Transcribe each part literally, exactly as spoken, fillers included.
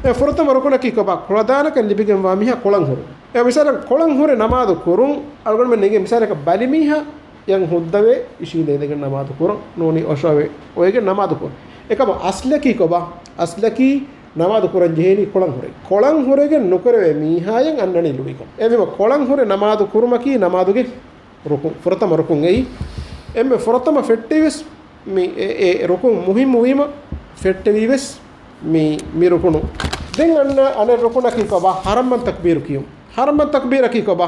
އެ ފުރަތަމަ ރުކުނަކީ ކޮބާ؟ ކުޅަދާނަކަން ލިބިގެންވާ މީހާ ކޮޅަށް ހުރުން. އެ މިސާލަކަށް ކޮޅަށް ހުރެ ނަމާދު ކުރުން، އަޅުގަނޑުމެން ނެގޭ މިސާލަކަށް ބަލި މީހާ އެއަށް ހުއްދަވެ އިށީނދެ އިނދެގެން ނަމާދު ކުރަން ނޫނީ އޮށޯވެ އޮވެގެން ނަމާދު ކުރުން. އެކަމަ އަސްލަކީ ކޮބާ؟ އަސްލަކީ ނަމާދު ކުރަން ޖެހޭނީ ކޮޅަށް ހުރެ. ކޮޅަށް ހުރެގެން ނުކުރެވޭ މީހާޔަށް އަންނަނީ ލުއިކަން. އެވީމަ ކޮޅަށް ހުރެ ނަމާދު ކުރުމަކީ ނަމާދުގެ ރުކުން، ފުރަތަމަ ރުކުން އެއީ. އެންމެ ފުރަތަމަ ފެއްޓެވިވެސް މި އެ، އެ ރުކުން މުހިއްމު ވީމަ ފެއްޓެވީވެސް މި، މި ރުކުނު. ދެން އަންނަ އަނެއް ރުކުނަކީ ކޮބާ؟ ޙަރަމްމަން ތަކްބީރު ކިޔުން. ޙަރަމްމަން ތަކްބީރަކީ ކޮބާ؟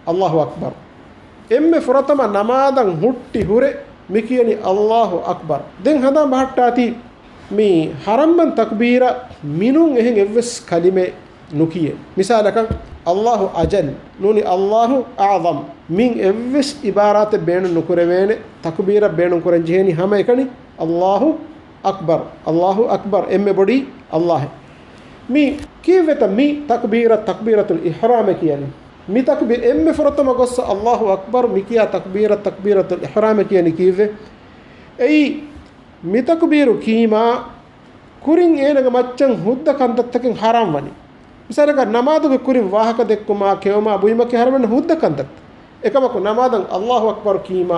އައްލާހު އަކްބަރު. އެންމެ ފުރަތަމަ ނަމާދަށް ހުއްޓި ހުރެ މި ކިޔަނީ އައްލާހު އަކްބަރު. ދެން ހަނދާން ބަހައްޓާތީ މި ޙަރަމްމަން ތަކްބީރަށް މިނޫން އެހެން އެއްވެސް ކަލިމައެއް ނުކިޔޭ. މިސާލަކަށް، އައްލާހު އަޖަލް ނޫނީ އައްލާހު އަޢުޒަމް. މިން އެއްވެސް އިބާރާތެއް ބޭނުން ނުކުރެވޭނެ. ތަކުބީރަށް ބޭނުން ކުރަން ޖެހޭނީ ހަމަ އެކަނި، އައްލާހު އަކްބަރު، އައްލާހު އަކްބަރު، އެންމެ ބޮޑީ އައްލާހެއް. މި ކީއްވެތަ މި ތަކުބީރަށް ތަކްބީރަތުލް އިޙްރާމޭ ކިޔަނީ؟ މި ތަކުބީރު އެންމެ ފުރަތަމަ ގޮއްސަ އައްލާހު އަކްބަރު މި ކިޔާ ތަކުބީރަށް ތަކްބީރަތުލް އިޙްރާމޭ ކިޔަނީ ކީއްވެ؟ އެއީ މި ތަކުބީރު ކީމާ ކުރިން އޭނަގެ މައްޗަށް ހުއްދަ ކަންތައްތަކެއް ޙަރާމް ވަނީ. މިސާލަކަށް، ނަމާދުގެ ކުރިން ވާހަކަ ދެއްކުމާ، ކެއުމާ، ބުއިމަކީ އަހަރެމެންނަށް ހުއްދަ ކަންތައްތައް. އެކަމަކު، ނަމާދަށް އައްލާހު އަކްބަރު ކީމާ،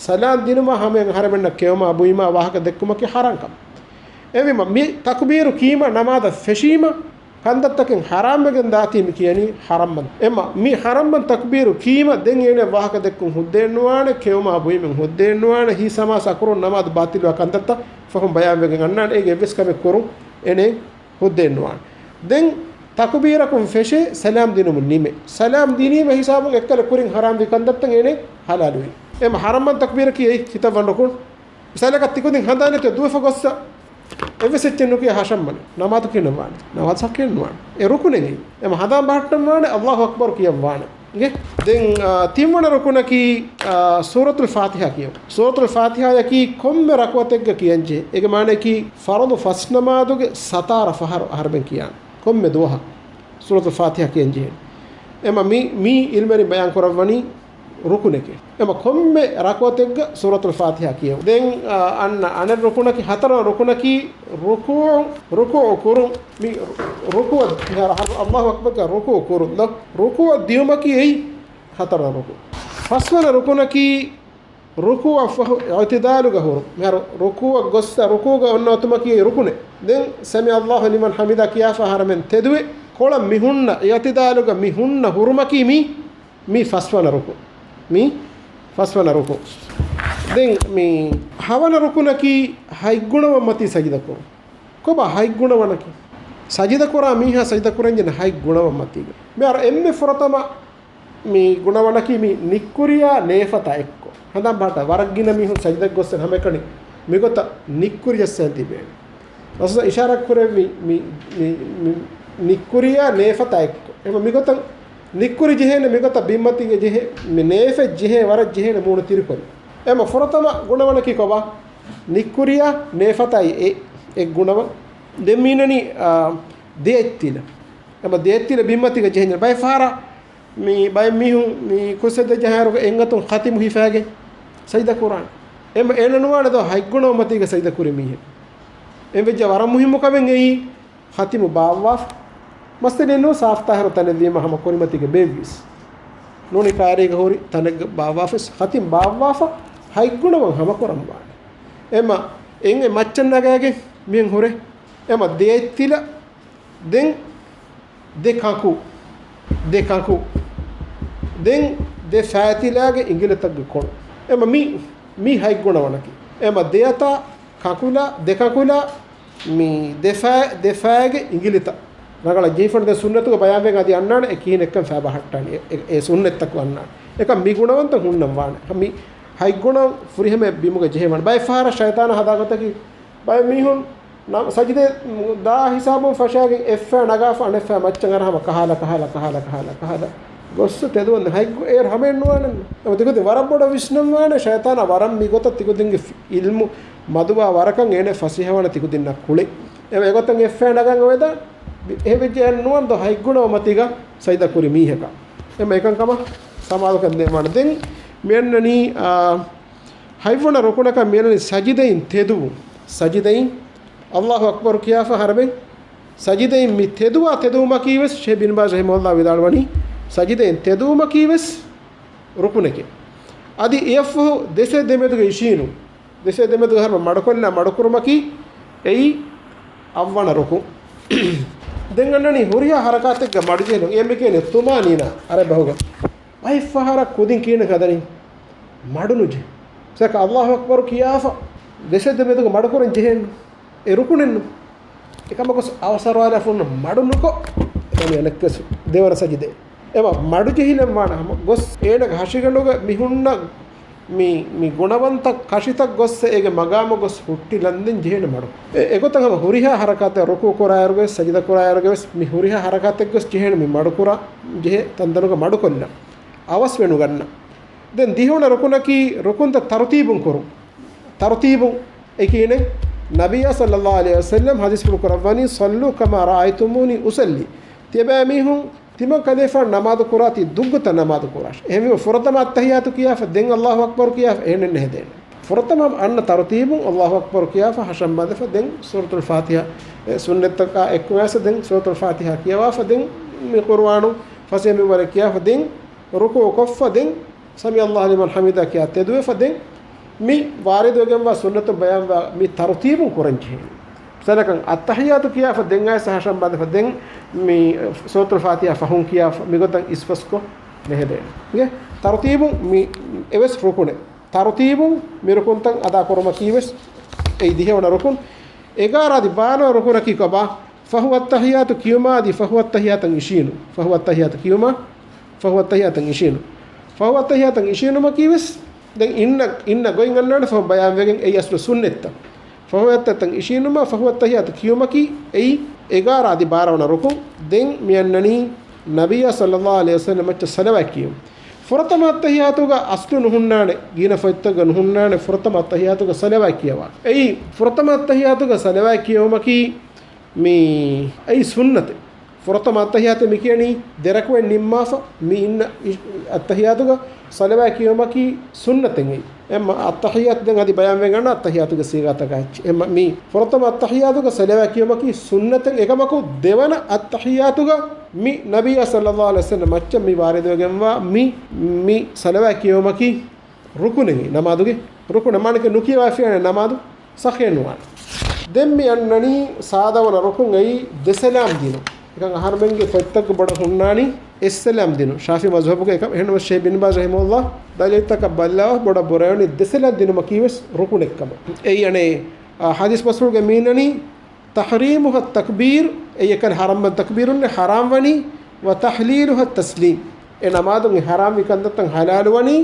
ސަލާން ދިނުމާ ހަމަޔަށް އަހަރެމެންނަށް ކެއުމާ، ބުއިމާ، ވާހަކަ ދެއްކުމަކީ ޙަރާމް ކަމެއް. އެވީމަ، މި ތަކުބީރު ކީމާ ނަމާދަށް ފެށީމަ، ކަންތައްތަކެއް ޙަރާމްވެގެން ދާތީ މި ކިޔަނީ ޙަރަމްމަން. އެމަ، މި ޙަރަމްމަން ތަކުބީރު ކީމަ ދެން އޭނަ ވާހަކަ ދެއްކުން ހުއްދައެއް ނުވާނެ، ކެއުމާ ބުއިމެއް ހުއްދައެއް ނުވާނެ، ހިސް ހަމާސް އަކުރުން ނަމާދު ބާތިލްވާ ކަންތައްތައް ފަހުން ބަޔާންވެގެން އަންނާނެ. އޭގެ އެއްވެސް ކަމެއް ކުރުން އޭނަ ހުއްދައެއް ނުވާނެ. ދެން ތަކުބީރަކުން ފެށޭ ސަލާމް ދިނުމުން ނިމޭ. ސަލާމް ދިނީމަ ހިސާބުން އެއްކަލަ ކުރިން ޙަރާމްވި ކަންތައްތައް އޭނަ ޙަލާލުވި. އެމަ ޙަރަމްމަން ތަކުބީރަކީ އެއީ ކިތައް ވަން ރުކުން؟ މިސާލަކަށް ތިކުދިން ހަނދާނެތި ދުވެފަ ގޮއްސަ އެއްވެސް އެއްޗެއް ނުކިޔާ ހަށަންމަނެ. ނަމާދު ކިޔަން ވާނެ. ނަމާދު ސަކެއް ނުވާނެ. އެ ރުކުނެއް އެއީ. އެމަ ހަނދާން ބަހައްޓަން ވާނެ، އައްލާހު އަކްބަރު ކިޔަން ވާނެ. އިނގޭ؟ ދެން، އާ، ތިންވަނަ ރުކުނަކީ، އާ، ސޫރަތުލް ފާތިޙާ ކިޔުން. ސޫރަތުލް ފާތިޙާޔަކީ ކޮންމެ ރަކުޢަތެއްގަ ކިޔަންޖެހޭ. އޭގެ މާނަޔަކީ ފަރުޟު ފަސް ނަމާދުގެ ސަތާރަ ފަހަރު އަހަރުމެން ކިޔާނެ. ކޮންމެ ދުވަހަށް ސޫރަތުލް ފާތިޙާ ކިޔަންޖެހޭ. އެމަ މި، މީ ޢިލްމުވެރިން ބަޔާން ކުރައްވަނީ ރުކުނެކޭ. އެމަ ކޮންމެ ރަކުޢަތެއްގަ ސޫރަތުލް ފާތިޙާ ކިޔެވުން. ދެން، އާ، އަންނަ އަނެއް ރުކުނަކީ، ހަތަރަން ރުކުނަކީ ރުކޫޢު، ރުކޫޢު ކުރުން. މި ރުކޫޢަށް، އައްލާހު އަކްބަރުގެ ރުކޫޢު ކުރުން. ރުކޫޢަށް ދިޔުމަކީ އެއީ ހަތަރަން ރުކުން. ފަސްވަނަ ރުކުނަކީ ރުކޫޢަށްފަހު އިޢުތިދާލުގަ ހުރުން. މިހާރު ރުކޫޢަށް ގޮއްސަ ރުކޫޢުގަ އޮންނަ އޮތުމަކީ ރުކުނެއް. ދެން ސަމިޢައްލާހު ލިމަން ޙަމިދާ ކިޔާފަ އަހަރެމެން ތެދުވެ، ކޮޅަށް މި ހުންނަ، އިޢުތިދާލުގަ މި ހުންނަ ހުރުމަކީ މީ، މީ ފަސްވަނަ ރުކުން. މީ ފަސްވަނަ ރުކުން. ދެން މި ހަވަނަ ރުކުނަކީ ހަތް ގުނަވަން މަތީ ސަޖިދަ ކުރުން. ކޮބާ ހަތް ގުނަވަނަކީ؟ ސަޖިދަ ކުރާ މީހާ ސަޖިދަ ކުރަންޖެހޭ ހަތް ގުނަވަން މަތީގަ. މިހާރު އެންމެ ފުރަތަމަ މި ގުނަވަނަކީ މި ނިއްކުރިޔާ ނޭފަތާ އެއްކޮށް. ހަނދާން ބަހައްޓާ، ވަރަށް ގިނަ މީހުން ސަޖިދަ ގޮއްސަން ހަމައެކަނި މިގޮތަށް ނިއްކުރިޔަސް ސަޖިދަ ބޭނުން. ރަސޫލާ އިޝާރާތް ކުރެއްވި މި، މި، މި ނިއްކުރިޔާ ނޭފަތާ އެއްކޮށް. އެމަ މިގޮތަށް ނިއްކުރި ޖެހޭނެ މިގޮތަށް ބިންމަތީގަ ޖެހޭ، މި ނޭފަތް ޖެހޭ ވަރަށް ޖެހޭނެ މޫނު ތިރިކޮށް. އެމަ ފުރަތަމަ ގުނަވަނަކީ ކޮބާ؟ ނިއްކުރިޔާ ނޭފަތާއި އެ، އެއް ގުނަވަން. ދެން މީނަނީ، އާ، ދެއަތްތިލަ. އެމަ ދެއަތްތިލަ ބިންމަތީގަ ޖެހެން ބައެއް ފަހަރަށް މި ބައެއް މީހުން މި ކުއްސެއް ދެއްޖެ ހާއިރުގަ އެނގަތުން ޚަތިމު ހިފާގެން ސަޖިދަ ކުރާނެ. އެމަ އޭނަ ނުވާނެ ދޯ ހަތް ގުނަވަން މަތީގަ ސަޖިދަ ކުރި މީހެއް. އެން ވެއްޖެ ވަރަށް މުހިއްމު ކަމެއް އެއީ ޚަތިމު ބާއްވާފަ. މައްސަލައެއް ނޫން ސާފުތާހިރު ތަނެއްވީމަ ހަމަ ކުރިމަތީގަ ބޭއްވިޔަސް. ނޫނީ ކާރީގަ ހުރި ތަނެއްގަ ބާއްވާފަވެސް ޚަތިމު ބާއްވާފަ ހަތް ގުނަވަން ހަމަ ކުރަން ވާނެ. އެމަ އެން އެ މައްޗަށް ނަގާގެން މިހެން ހުރެ. އެމަ ދެއަތްތިލަ ދެން ދެ ކަކު، ދެ ކަކު، ދެން ދެ ފައިތިލާގެ އިނގިލިތައްގެ ކޮޅު. އެމަ މި، މި ހަތް ގުނަވަނަކީ. އެމަ ދެއަތާ ކަކުލާ، ދެ ކަކުލާ، މި ދެ ފައި، ދެ ފައިގެ އިނގިލިތައް ރަނގަޅަށް ޖެހިފަ. ދެން ސުންނަތުގަ ބަޔާންވެގެން އަދި އަންނާނެ އެ ކިހިނެއްކަން ފައިބަހައްޓާނީ. އެ، އެ، އެ ސުންނަތްތަކު އަންނާނެ. އެކަމް މި ގުނަވަންތައް ހުންނަން ވާނެ. މި ހަތް ގުނަ ފުރިހަމަ ބިމުގަ ޖެހޭ ވާނެ. ބައެއް ފަހަރަށް ޝައިޠާނާ ހަދާ ގޮތަކީ ބައެއް މީހުން ނަ-، ސަޖިދަ ދާ ހިސާބުން ފަށާގެން އެއްފައި ނަގާފަ އަނެއްފައި މައްޗަށް އަރާ ހަމަ ކަހާލަ، ކަހާލަ، ކަހާލަ، ކަހާލަ، ކަހާލަ ގޮއްސަ ތެދުވަން ހަތް ގު-، އޭރު ހަމައެއް ނުވާނެ. އެމަ ތިކުދިން ވަރަށް ބޮޑަށް ވިސްނަން ވާނެ ޝައިޠާނާ ވަރަށް މިގޮތަށް ތިކުދިންގެ ފި-، އިލްމު މަދުވާ ވަރަކަށް އޭނަ ފަސޭހަވާނެ ތިކުދިންނަށް ކުޅެ. އެމަ އެގޮތަށް އެއްފައި ނަގަން އޮވެދާނެ. އެހެން ވެއްޖެ އެއް ނުވަން ދޯ ހަތް ގުނަ މަތީގަ ސަޖިދަ ކުރި މީހަކަށް. އެމަ އެކަން ކަމަށް ސަމާލުކަން ދޭން ވާނެ. ދެން މިއަންނަނީ، އާ، ހަތްވަނަ ރުކުނަކަށް މިއަންނަނީ ސަޖިދައިން ތެދުވުން. ސަޖިދައިން އައްލާހު އަކްބަރު ކިޔާފަ ހަރަމެން ސަޖިދައިން މި ތެދުވާ ތެދުވުމަކީވެސް، ޝޭޚް ބިން ބާޒް ރަޙިމަހުﷲ ވިދާޅުވަނީ، ސަޖިދައިން ތެދުވުމަކީވެސް ރުކުނެކޭ. އަދި އެއަށްފަހު ދެ ސަޖިދަ މެދުގަ އިށީނު، ދެ ސަޖިދަ މެދުގަ ހަރުމަ މަޑުކޮށްލާ މަޑުކުރުމަކީ އެއީ އަށްވަނަ ރުކުން. ދެން އަންނަނީ ހުރިހާ ހަރަކާތެއްގަ މަޑުޖެހުން. އެ މި ކިޔަނީ ތުމާނީނާ އަރަބި ބަހުގަ. ބައެއްފަހަރަށް ކުދިން ކިޔަނީ ކަދަނީ މަޑުނުޖެ. ސަކަ އައްލާހު އަކްބަރު ކިޔާފަ ދެ ސަޖިދަ މެދުގަ މަޑުކުރަން ޖެހޭނު. އެ ރުކުނެއްނު. އެކަމަކު އަވަސް އަރުވާލާފަ މަޑު ނުކޮށް، އެކަނި އަނެއްކަސް ދެވަނަ ސަޖިދައެއް. އެމަ މަޑުޖެހިލަން ވާނެ ހަމަ ގޮސް އޭނަގެ ހަށިގަނޑުގަ މި ހުންނަ މި، މި ގުނަވަންތަ ކަށިތައް ގޮއްސަ އޭގެ މަގާމަށް ގޮސް ހުއްޓިލަންދެން ޖެހޭނެ މަޑު. އެ، އެގޮތަށް ހަމަ ހުރިހާ ހަރަކާތެއް ރުކޫ ކުރާއިރުގެ ސަޖިދަ ކުރާއިރުގެ ވެސް މި ހުރިހާ ހަރަކާތެއް ގޮސް ޖެހޭނެ މި މަޑުކުރާ ޖެހޭ ތަންތަނުގަ މަޑުކޮށްލަން. އަވަސް ވެނުގަންނަ. ދެން ދިހަވަނަ ރުކުނަކީ ރުކުންތައް ތަރުތީބުން ކުރުން. ތަރުތީބުން އެކީނެ ނަބިއްޔާ ޞައްލައްލާހު ޢަލައިހި ވަސައްލަމް ޙަދީޘްފުޅު ކުރައްވަނީ، "صلوا كما رأيتموني أصلي." ތިޔަބައިމީހުން ތިމަން ކަލޭފާނު ނަމާދު ކުރާތީ ދުއްގުތައް ނަމާދު ކުރާށި. އެހެންވީމަ ފުރަތަމަ އައްތަޙިއްޔާތު ކިޔާފަ ދެން އައްލާހު އަކްބަރު ކިޔާފަ އެހެނެއް ނެހެދޭނެ. ފުރަތަމަ އަންނަ ތަރުތީބުން އައްލާހު އަކްބަރު ކިޔާފަ ހަށަން ބަނދެފަ ދެން ސޫރަތުލް ފާތިޙާ، އެ ސުންނަތްތަކާ އެއްކޮށް އައިސް ދެން ސޫރަތުލް ފާތިޙާ ކިޔަވާފަ ދެން މި ޤުރުއާނު ފަސޭހަ މިންވަރެއް ކިޔާފަ ދެން ރުކޫޢު ކޮށްފަ ދެން ސަމިޢަ ﷲ ލިމަން ޙަމިދާ ކިޔާ ތެދުވެފަ ދެން މި ވާރިދުވެގެންވާ ސުންނަތުން ބަޔާންވާ މި ތަރުތީބުން ކުރަން ޖެހޭނެ. މިސާލަކަށް އައްތަޙިއްޔާތު ކިޔާފަ ދެން އައިސް ހަށަން ބަނދެފަ ދެން މި ސޫރަތުލް ފާތިޙާ ފަހުން ކިޔާފަ މިގޮތަށް އިސްފަސްކޮށް ނެހެދޭނެ. އިނގޭ؟ ތަރުތީބުން މި އެވެސް ރުކުނެއް. ތަރުތީބުން މި ރުކުންތައް އަދާ ކުރުމަކީ ވެސް އެއީ ދިހަވަނަ ރުކުން. އެގާރަ އަދި ބާރަ ރުކުނަކީ ކޮބާ؟ ފަހު އައްތަޙިއްޔާތު ކިޔުމާ އަދި ފަހު އައްތަޙިއްޔާތަށް އިށީނު. ފަހު އައްތަޙިއްޔާތު ކިޔުމާ، ފަހު އައްތަޙިއްޔާތަށް އިށީނު. ފަހު އައްތަޙިއްޔާތަށް އިށީނުމަކީ ވެސް ދެން އިންނަ، އިންނަ ގޮތް އަންނާނެ ފަހު ބަޔާންވެގެން އެއީ އަސްލު ސުންނަތްތައް. ފަހު އައްތަޙިއްޔާތަށް އިށީނުމާ ފަހު އައްތަޙިއްޔާތު ކިޔުމަކީ އެއީ އެގާރަ އަދި ބާރަ ވަނަ ރުކުން. ދެން މި އަންނަނީ ނަބިއްޔާ ޞައްލައްލާހު ޢަލައިހި ވަސައްލަމް މައްޗަށް ޞަލަވާތް ކިޔުން. ފުރަތަމަ އައްތަޙިއްޔާތުގަ އަސްލު ނުހުންނާނެ، ގިނަ ފޮތްތަކުގަ ނުހުންނާނެ ފުރަތަމަ އައްތަޙިއްޔާތުގަ ޞަލަވާތް ކިޔަވާ. އެއީ ފުރަތަމަ އައްތަޙިއްޔާތުގަ ޞަލަވާތް ކިޔެވުމަކީ މި އެއީ ސުންނަތެއް. ފުރަތަމަ އައްތަޙިއްޔާތެއް މި ކިޔަނީ ދެ ރަކުޢަތް ނިންމާފަ މި އިންނަ އި-، އައްތަޙިއްޔާތުގަ ޞަލަވާތް ކިޔުމަކީ ސުންނަތެއް އެއީ. އެމަ އައްތަޙިއްޔާތު ދެން އަދި ބަޔާންވެގަންނަ އައްތަޙިއްޔާތުގެ ޞީޣާތަކާ އެއްޗެއް. އެމަ މި ފުރަތަމަ އައްތަޙިއްޔާތުގަ ޞަލަވާތް ކިޔުމަކީ ސުންނަތެއް. އެކަމަކު ދެވަނަ އައްތަޙިއްޔާތުގަ މި ނަބިއްޔާ ޞައްލައްލާހު ޢަލައިހި ވަސައްލަމް މައްޗަށް މި ވާރިދުވެގެންވާ މި، މި ޞަލަވާތް ކިޔެވުމަކީ ރުކުނެއް، ނަމާދުގެ ރުކުނެއް. މާނައަކީ ނުކިޔަވާފިޔާނެ ނަމާދު ޞައްޙައެއް ނުވާނެ. ދެން މި އަންނަނީ ސާދަވަނަ ރުކުން އެއީ ދެ ސަލާމް ދިނުން. އެކަން އަހަރުމެންގެ ފޮތްތަކުގަ ބޮޑަށް ހުންނާނީ އެއް ސަލާމް ދިނުން. ޝާފިޢީ މަޒްހަބުގަ އެކަން. އެހެންވެ ޝޭޚް ބިން ބާޒް ރަޙިމަހުﷲ ދަލީލްތަކަށް ބައްލަވާ ބޮޑަށް ބުރަވެނީ ދެ ސަލާމް ދިނުމަކީ ވެސް ރުކުނެއް ކަމަށް. އެއީ އަނެއް، އާ، ޙަދީޘް ބަސްފުޅުގަ މި އަންނަނީ تحريمها التكبير، އެއީ އެކަނި ޙަރާމް ތަކްބީރުންނެއް ޙަރާމް ވަނީ، وتحليلها التسليم، އެ ނަމާދުން އެ ޙަރާމްވި ކަންތައްތައް ޙަލާލު ވަނީ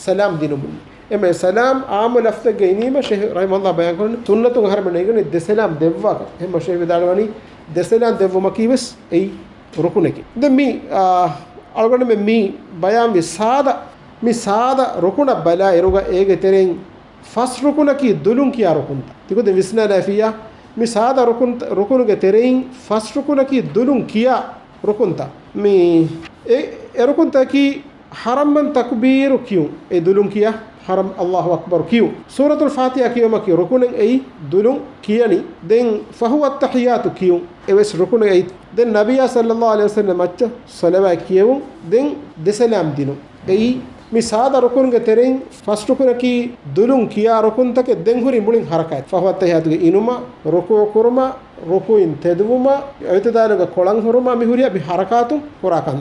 ސަލާމް ދިނުމުން. އެމެ ސަލާމް ޢާއްމު ލަފްޒެއްގަ އިނީމަ ޝޭޚް ރަޙިމަހުﷲ ބަޔާން ކުރަނީ ސުންނަތުން އަހަރެމެން ނޭނގެނީ ދެ ސަލާމް ދެއްވާކަން. އެހެންމަ ޝޭޚް ވިދާޅުވަނީ ދެ ސަލާމް ދެއްވުމަކީ ވެސް އެއީ ރުކުނެކޭ. ދެން މި، އާ، އަޅުގަނޑުމެން މި ބަޔާންވި ސާދަ، މި ސާދަ ރުކުނަށް ބަލާ އިރުގަ އޭގެ ތެރެއިން ފަސް ރުކުނަކީ ދުލުން ކިޔާ ރުކުންތައް. ތިކުދިން ވިސްނާލައިފިއްޔާ، މި ސާދަ ރުކުން، ރުކުނުގެ ތެރެއިން ފަސް ރުކުނަކީ ދުލުން ކިޔާ ރުކުންތައް. މި އެ، އެ ރުކުންތަކީ ޙަރަމް ތަކްބީރު ކިޔުން، އެ ދުލުން ކިޔާ ޙަރަމް ﷲ އަކްބަރު ކިޔުން. ސޫރަތުލް ފާތިޙާ ކިޔުމަކީ ރުކުނެއް އެއީ ދުލުން ކިޔަނީ. ދެން ފަހު އައްތަޙިއްޔާތު ކިޔުން އެވެސް ރުކުނެއް އެއީ. ދެން ނަބިއްޔާ ޞައްލައްލާހު ޢަލައިހި ވަސައްލަމް މައްޗަށް ޞަލަވާތް ކިޔެވުން. ދެން ދެ ސަލާމް ދިނުން. އެއީ މި ސާދަ ރުކުންގެ ތެރެއިން ފަސް ރުކުނަކީ ދުލުން ކިޔާ ރުކުންތަކެއް. ދެން ހުރީ މުޅިން ޙަރަކާތް. ފަހު އައްތަޙިއްޔާތުގެ އިނުމަށް، ރުކޫޢު ކުރުމަށް، ރުކޫޢުން ތެދުވުމަށް، އިޢުތިދާލުގަ ކޮޅަން ހުރުމަށް މި ހުރިހާ މި ޙަރަކާތު ކުރާ ކަން.